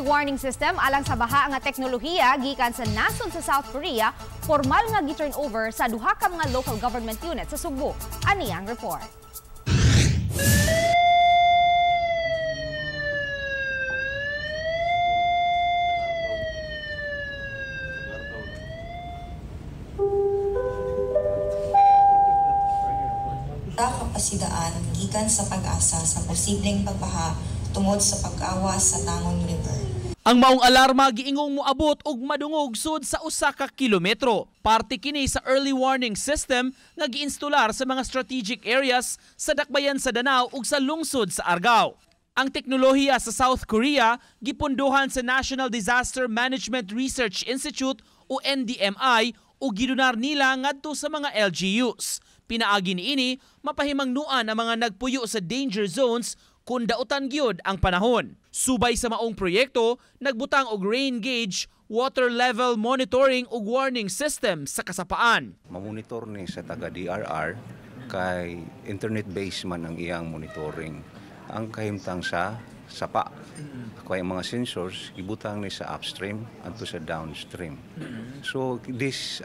warning system alang sa baha nga teknolohiya gikan sa nasod sa South Korea, formal nga gi-turn over sa duha ka mga local government unit sa Sugbo. Ani ang report. Kapasidaan gikan sa Pag-asa sa posibleng pagbaha tungod sa pag-awas sa Tangon River. Ang maong alarma giingong moabot og madungog sud sa usa ka kilometro. Parte kini sa early warning system nga giinstular sa mga strategic areas sa dakbayan sa Danao ug sa lungsod sa Argao. Ang teknolohiya sa South Korea gipondohan sa National Disaster Management Research Institute o NDMI ug gidonar nila ngadto sa mga LGUs. Pinaagi niini, mapahimangnuan ang mga nagpuyo sa danger zones kung dautan gyud ang panahon. Subay sa maong proyekto, nagbutang og rain gauge, water level monitoring ug warning system sa kasapaan. Mamonitor ni sa taga DRR kay internet-based man ang iyang monitoring. Ang kahimtang sa sapa. Kay ang mga sensors ibutang ni sa upstream adto sa downstream. So this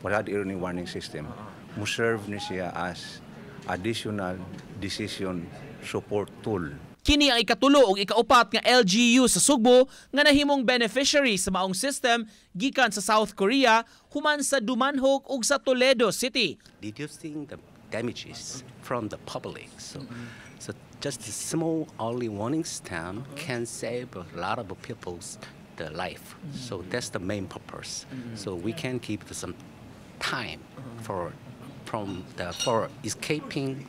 flood early warning system mo serve ni siya as additional decision support tool. Kini ang ikatulo ug ikaupat nga LGU sa Sugbo nga nahimong beneficiary sa maong system gikan sa South Korea human sa Dumanjug ug sa Toledo City. Reducing the damages from the public. So just a small early warning system can save a lot of people's the life. So that's the main purpose. So we can give some time for escaping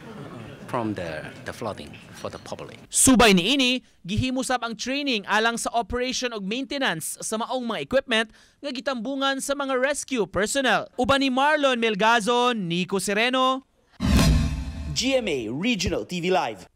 from the flooding for the public. Subay niini, gihimo sab ang training alang sa operation ug maintenance sa maong mga equipment nga gitambungan sa mga rescue personnel. Uban ni Marlon Melgazo, Nico Sereno, GMA Regional TV Live.